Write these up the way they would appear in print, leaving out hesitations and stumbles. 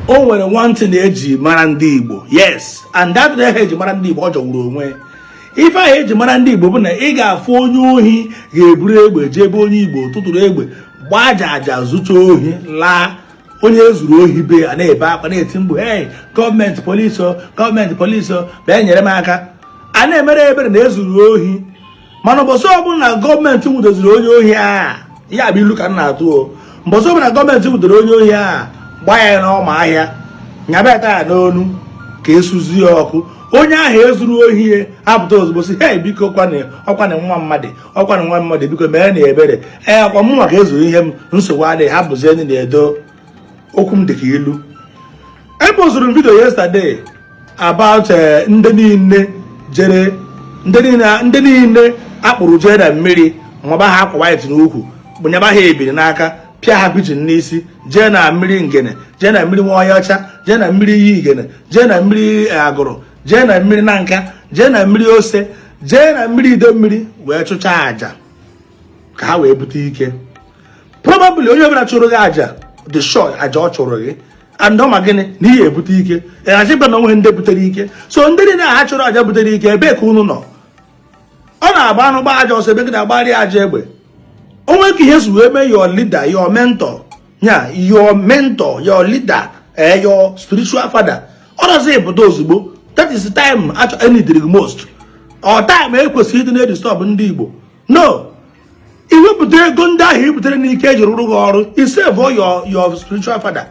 O nwere one thing eji mara ndị Igbo. Yes, and that thing eji mara ndị Igbo, ọ jọgburu onwe. Ife ahụ eji mara ndị Igbo bụ na ị ga-afụ onye ohi ga-eburu egbe jee ebe onye Igbo tụtụrụ egbe, gbaa aja aja, zụcha ohi, laa. Onye ezuru ohi be a na-ebe akwa, na-eti mgbu, "Hey, gọọmenti, polisi, gọọmenti, polisi, bịa nyere m aka." A na-emere ebere na ezuru ohi. Mana ụbọchị ọbụla gọọmenti nwudoziri onye ohi a, ya bụ ilu ka m na-atụ o, mbọchị ọbụla gọọmenti nwudoro onye ohi a, gbaa ya n'ọma ahịa, nyaba ya n'onu ka esuzi ya ọkụ. Onye ahụ ezuru ohi ya apụta ozugbo si, "Hey, biko, kwanị, ọkwanị nwa mmadụ, ọkwanị nwa mmadụ, biko mee na ebere. Ee, ọkwa mụ maka ezuru ihe m, nsogbu adịghị." Ha bụzi enyi na-edo. Okwu m dịka ilu. Eposturu m video yesterday about ndị niile jere, ndị niile akpụrụ jee na mmiri, nwaba ha akwa white n'ukwu, gbụnyaba ha ebiri n'aka, pịa ha pigeon n'isi, jee na mmiri Ngene, jee na mmiri Nwaọhịa Ọcha, jee na mmiri Iyi Igene, jee na mmiri Agụrụ, jee na mmiri Nanka, jee na mmiri Ose, jee na mmiri Ide Mmiri, wee chụchaa àjà ka ha wee bute ike. Probably onye ọbụla chụrụ gị àjà dị sure àjà ọ chụrụ gị and ọ ma gịnị na ihe ebute ike. Ịghachịba na onwe ndị butere ike. So ndị niile ha chụrụ àjà butere ike, ebee ka unu nọ? Ọ na-agba anụ gbaa aja ọsọ, ebe gị na-agbari aja egbe. Onwe ka ihe si wee mee your leader, your mentor, nya your mentor, your leader, your spiritual father, ọ nọzi pụta ozugbo. That is the time achọ needed most, ọ time ekwesịrị ịdị na-edisturb ndị Igbo. No iwepụta ego ndị ahụ i butere n'ike eji rụrụ gị ọrụ, isave your spiritual father.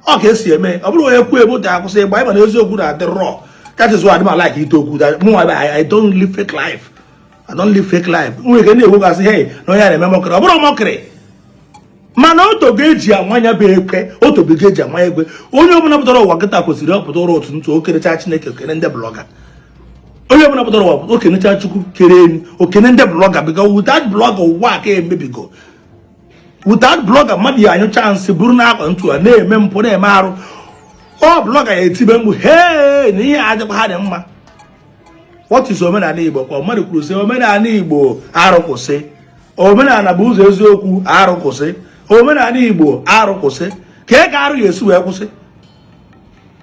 Ọ ka esi eme. Ọ bụrụ onye kwuo ebe ụta akwụsị ịgba ịma na eziokwu na-adị raw. That is why I like ite okwu. Mụ, I don't live fake life. I don't live fake life. Nwere ike na-ewekasị, "Hey, na onye a na-eme mockery." Ọ bụrụ mockery, mana otogo eji amanya bụ ekwe, otogo eji amanya ekwe. Onye ọbụla pụtara ụwa kịta kwesịrị ọpụta ụra otu ntụ okerecha Chineke, okene ndị blogger. Onye ọbụla pụtara ụwa, okenecha Chukwu kere elu, okene ndị blogger, because without blogger, ụwa aka emebigo. Without blogger, mmadụ ya anyụcha nsị bụrụ n'akwa ntu a na-eme mpụ, na-eme arụ. Ọ blogger ya etibe mgbu, "Hee, na ihe adịkwa ha dị mma." What is omenala Igbo? Kwa mmadụ kwuru sị, "Omenala Igbo, arụ kwụsị. Omenala bụ ụzọ eziokwu, arụ kwụsị. Omenala Igbo, arụ kwụsị." Ka e ka arụ ya esi wee kwụsị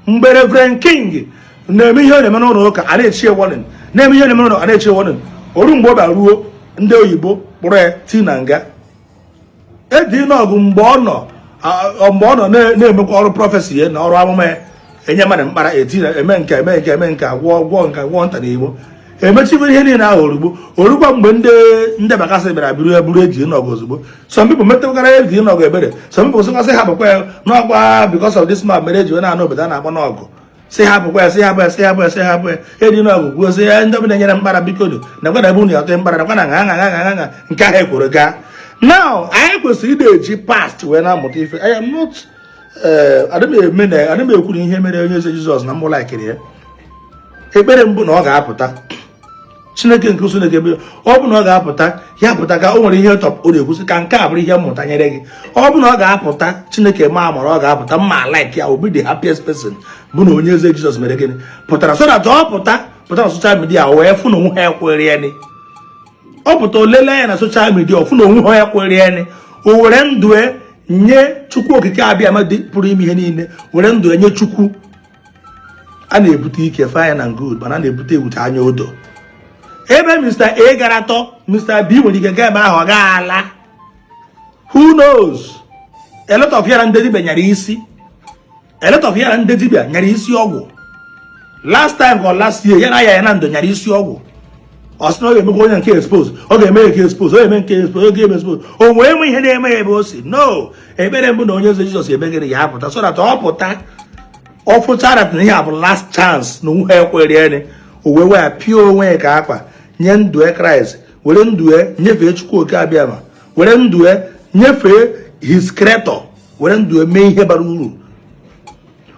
mgbe Reverend King na-eme ihe ọ na-eme n'ụlọ ụka, a na-echi warning, na-eme ihe ọ na-eme n'ụlọ, a na-echi warning, oru mgbe ọ bịara ruo ndị oyibo kpụrụ ya tii na nga. Edi n'ọgụ mgbe ọ nọ na-emekwa ọrụ prophecy ya na ọrụ amụma ya, enye mmadụ mkpara, eti, eme nke, eme nke, eme nke, gwọọ gwọọ nka, gwọọ nta na Igbo, emechibe ihe niile ahụ. Orugbo orugbo mgbe ndị Bakasị bịara buru ya, buru eji n'ọgụ ozugbo. Some people metụkara eji n'ọgụ ebere. Some people sịkwasị ha bụkwa ya n'ọkwa because of this man mere eji wee na-anụ obodo a na-agba n'ọgụ, si hapụkwa ya, si hapụ ya, si hapụ ya, si hapụ ya. Eji n'ọgụ kwuo sị ya, "Ndị ọbụla nyere mkpara, biko nu, nakwa na ebe unu ya atụ mkpara, nakwa na ṅa ṅa ṅa ṅa." Nke ahụ ekworo gaa. Now, anyị kwesịrị ị na-eji past wee na-amụta ife. I am not, adị m eme na adị m ekwu na ihe mere onye eze Jizọs na mụ likeiri ya. Ekpere mbụ na ọ ga-apụta, Chineke nke usu na-ekebe, ọ bụ na ọ ga-apụta, ya pụta, ka o nwere ihe ọ na-ekwusị, ka nke a bụrụ ihe mmụta nyere gị. Ọ bụ na ọ ga-apụta, Chineke ma amara, ọ ga-apụta mma, like ya will be the happiest person bụ na onye eze Jizọs mere gịnị? Pụtara, so that ọ pụta pụta na social media wee fụ na onwe ha ekwere ya ni. Ọ pụta, olele ya na social media, ọ fụ na onwe ha ekwere ya ni. O were ndụ nye Chukwu Okike Abịa ma dị pụrụ ime ihe niile, were ndụ nye Chukwu. A na-ebute ike, fine and good, mana a na-ebute ewute anya odo. Ebe Mr. A gara atọ, Mr. B nwere ike gaa ebe ahụ, ọ gaa ala. Who knows? A lot of yara ndị dibịa nyara isi, a lot of yara ndị dibịa nyara isi ọgwụ. Last time or last year, ya na ya na ndụ nyara isi ọgwụ. Ọ sị na ọ ga-emekwa onye nke expose, ọ ga-eme nke expose, ọ ga-eme nke expose, ọ ga-eme expose. O nwee nwe ihe na-eme ya ebe o si no. Ekpere mbụ na onye eze Jizọs emegịrị ya apụta, so that ọ pụta, ọ fụchara na ihe a bụ last chance na onwe ha ekwere ya, o wee wee pịa onwe ya ka akwa, nye ndụ Kraịst, were ndụ ya nyefee Chukwu Oke Abịama, were ndụ ya nyefee his creator, were ndụ ya mee ihe bara uru.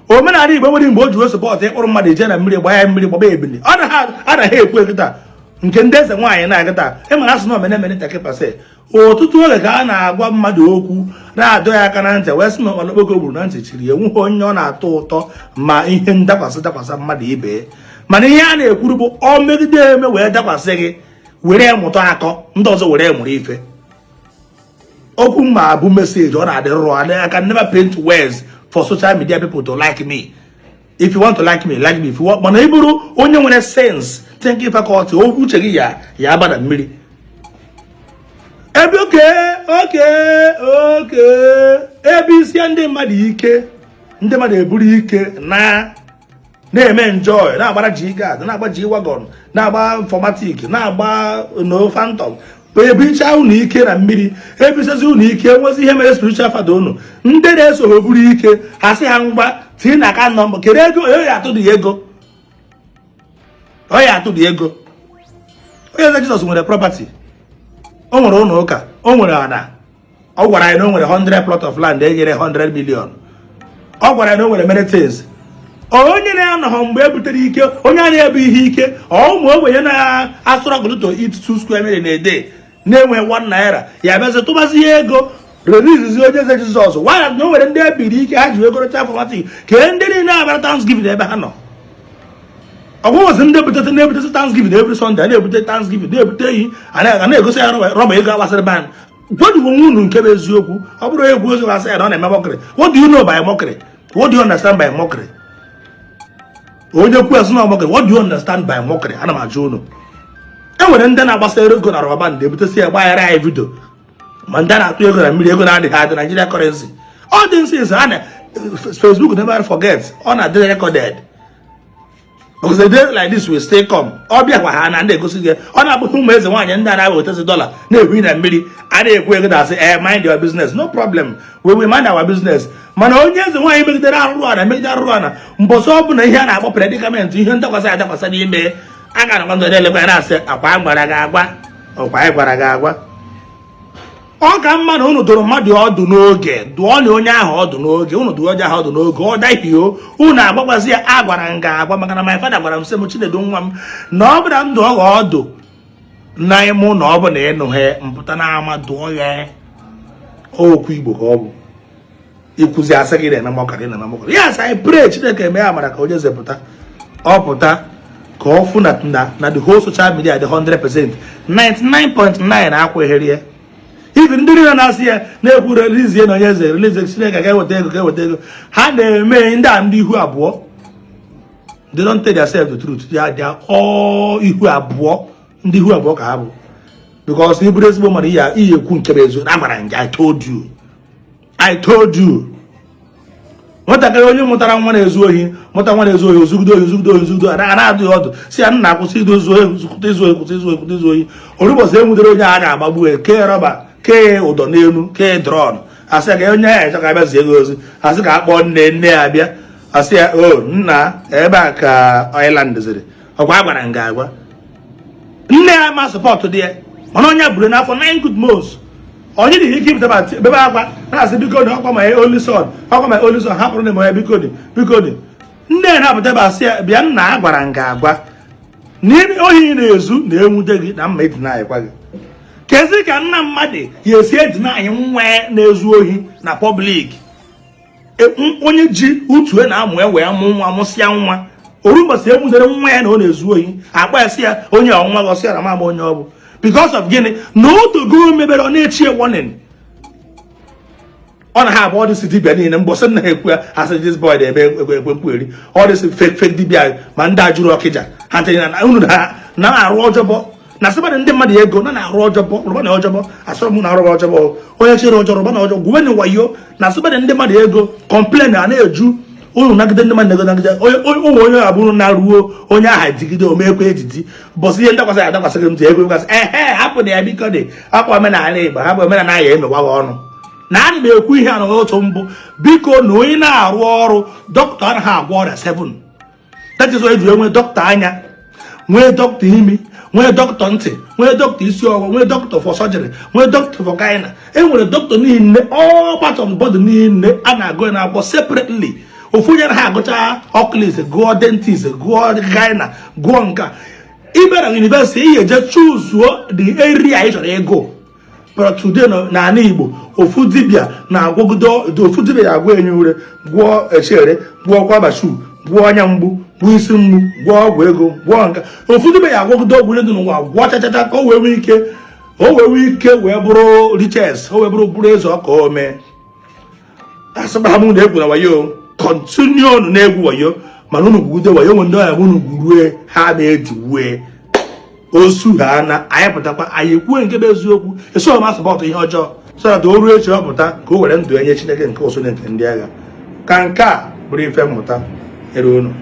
Omenala Igbo nwere mgbe o ji wee support ịkpụrụ mmadụ eje na mmiri, gbaa ya mmiri, gbaba ebili. Ọ anaghị ekwu ekịta nke ndị eze nwaanyị na-agịta ịmara asị na omene mene takịpasị. Ọtụtụ oge ka a na-agwa mmadụ okwu, na-adọ ya aka na ntị, wee sị na ọkpọkọ gburu na ntị chiri ya. Enweghị onye ọ na-atọ ụtọ ma ihe ndakwasị dakwasị mmadụ ibe ya. Mana ihe a na-ekwuru bụ ọ megide eme wee dakwasị gị, were mụta akọ ndị ọzọ, were mụrụ ife. Okwu mma bụ message, ọ na-adị rụrụ adị aka. Never paint words for social media people to like me. If you want to like me, like me. If you want, mana ị bụrụ onye nwere sense, thinking faculty, uche gị ya ya aba na mmiri ebe oke ebe isi ndị mmadụ ike, ndị mmadụ eburu ike na na-eme enjoy, na-agbara G guard, na-agba G wagon, na-agba 4Matic, na-agba no Phantom, ebicha unu ike na mmiri, ebichazi unu ike, nwezi ihe mere spiritual father unu, ndị na-eso ha buru ike, ha sị ha ngwa, tinye na aka nọmba kere ego. Onye ya atụ dị ego, onye atụ dị ego. Onye eze Jizọs nwere property, o nwere ụlọ ụka, o nwere ana. Ọ gwara anyị na o nwere 100 plot of land enyere 100 million. Ọ gwara anyị na o nwere many things. Onye na-anọghọ mgbe e butere ike, onye a na-ebu ihe ike, ọ ụmụ ogbenye na-astruggle to eat 2 square meal in a day, na-enwe 1 naira, ya bịazi tụbazi ego release onye eze Jizọs. Why na o nwere ndị ebiri ike, ha ji wee gorocha 4Matic ka ndị niile abara thanksgiving ebe ha nọ. Ọgwụgwọzi ndị ebutete na-ebutete thanksgiving every Sunday, a na-ebute thanksgiving, na-ebute ehi, a na-egosi ya rọba ego agbasịrị ban. Gwadugo onwe unu nke bụ eziokwu. Ọ bụrụ egwu ozi, asị ya na ọ na-eme mockery. What do you know by mockery? What do you understand by mockery? Onye kwu asị na mockery, what do you understand by mockery? Ana m ajụ unu. E nwere ndị na-agbasa ego na rọba band, ebutesi ya, gbaghara anyị video, ma ndị na-atụ ego na mmiri, ego na-adịghị adị, Nigeria currency. All these things a na Facebook never forget, ọ na-adị recorded, because a day like this will still come. Ọ bịakwa, ha na ndị egosi gị. Ọ na-abụghị ụmụ eze nwaanyị ndị a na-ewetezi dọla na-ehu na mmiri, a na-ekwu ego, na-asị, "Eh, mind your business." No problem, we will mind our business. Mana onye eze nwaanyị megidere arụrụ ana, megide arụrụ ana, mbọsị ọ bụ na ihe a na-akpọ predicament, ihe ndakwasị adakwasị n'ime a ga-anakwa ndụ na-elekwa ya, na-asị akwa a gwara gị agwa, ọkwa anyị gwara gị agwa. Ọ ka mma na unu dụrụ mmadụ ọdụ n'oge, dụọ na onye ahụ ọdụ n'oge, unu dụọ onye ahụ ọdụ n'oge, ọ dahio, unu agbagwazi ya, a gwara m ga agwa, maka na my father gwara m, sị m, "Chinedu nwa m, na ọ bụla m dụọ gị ọdụ na ịmụ na ọ bụ na ịnụ ha mpụta n'ama dụọ ya." Okwu Igbo ka ọ bụ ikwuzi, asị gị na-eme mockery, na-eme mockery. Yes, I pray Chineke eme amara ka onye zepụta, ọ pụta ka ọ fụ na the whole social media dị 100%, 99.9 akwụghịrị ya. Even ndị niile na-asị ya na-ekwu release na onye eze, release, Chineke ga-eweta ego, ga-eweta ego, ha na-eme ndị a ndị ihu abụọ. They don't tell themselves the truth. They are all ihu abụọ, ndị ihu abụọ ka ha bụ, because ị bụrụ ezigbo mmadụ, ihe ekwu nke bụ eziokwu. Agwara m gị, I told you, I told you. Nwatakịrị onye mụtara nwa na-ezu ohi, mụta nwa na-ezu ohi, ozugide ohi, ozugide ohi, ozugide ohi, a na-adụ ya ọdụ, si ya, "Nna, kwụsị izu ohi, kwụsị izu ohi, kwụsị izu ohi, kwụsị izu ohi." Orụbọchị e nwudere onye a ga-agbagbu ya, kee rọba, kee ụdọ n'elu, kee drum, asị ya ka onye ya achọ ka abịa zie gị ozi, asị ka a kpọọ nne, nne ya abịa, asị ya, "O nna, ebe a ka Ireland ziri ọkwa a gwara m ga-agwa." Nne ya ma support dị ya, mana onye buru n'afọ 9 good months, onye dị ike ibute bebe akwa na-asị, "Biko dị, ọkwa my only son, ọkwa my only son, hapụrụ m ya, biko dị, biko dị." Nne ya na-apụta ebe, asị ya, "Bịa nna, a gwara m ga-agwa na ohi na-ezu na-enwute gị na mma edina anyị kwa gị." Kezi ka nna mmadụ ya esi edina anyị nwa na-ezu ohi na public? Onye ji utue na-amụ ya wee mụ nwa, mụsịa nwa, oru mbọsị enwudere nwa ya na ọ na-ezu ohi, akpa ya, sị ya, "Onye ọnwa gị?" Ọsị ya na mama onye ọ bụ. Because of gịnị? Na otogo mebere ọ na-echi warning, ọ na ha abụọ dịsị dibịa niile mbọsị nna ha ekwu ya, asị this boy na-eme ekwe ekwe mkpugheri. Ọ dịsị fake fake dibịa, ma ndị ajụrụ ọkịja ha ntinye na unu na na-arụ ọjọbọ na sịbadị ndị mmadụ ego na na-arụ ọjọbọ, rụba na ọjọbọ. Asọrọ m na arụ ọjọbọ, onye chere ọjọọ rụba na ọjọọ, gwuwe wayo na sịbadị ndị mmadụ ego. Complain a na-eju unu, nagide ndị mmadụ ego, nagide ụmụ onye abụrụ na-ruo onye aha digide omekwe ejiji bọsị ihe ndakwasị adakwasị gị ntị ego gasị ehe, hapụ na ya, biko dị, hapụ omenala Igbo, hapụ omenala ya, emewa gị ọnụ na ana m ekwu ihe a n'otu mbụ. Biko, na onye na-arụ ọrụ dọkịta anaghị agwọ ọrịa 7. That is why eji enwe dọkịta anya, nwee dọkịta imi, nwee dọkịta ntị, nwee dọkịta isi ọwụwa, nwee dọkịta for surgery, nwee dọkịta for gyna. E nwere dọkịta niile, all part of the body niile a na-agụ na akwụkwọ separately. Ofu onye anaghị agụcha oculist, gụọ dentist, gụọ gyna, gụọ nka. Ịbịa na university, ị ga-eje choosuo the area ị chọrọ ịgụ. But today n'ala Igbo, ofu dibịa na-agwọgido, ofu dibịa ya agwọ enyi ure, gwọọ echere, gwọọ kwabashu, gwọọ ọnya mgbu, gwọọ isi mgbu, gwọọ ọgwụ ego, gwọọ nka. Ofu dibịa ya agwọgido ọgwụ dị n'ụwa, gwọọ chachacha, ka o wee nwee ike, o wee nwee ike wee bụrụ riches, o wee bụrụ eze ọka ome. Asịkpara m na egwu na wayo, continue unu na-egwu wayo, mana unu gwude wayo nwe ndị ọya unu gwurue ha na-ediwue osu ha na anyị pụtakwa anyị ekwuo nke bụ eziokwu. Eso m a-support ihe ọjọọ so that o ruo echi ọ pụta ka o were ndụ enye Chineke nke ụsụ nke ndị agha. Ka nke a bụrụ ife mmụta nyere unu.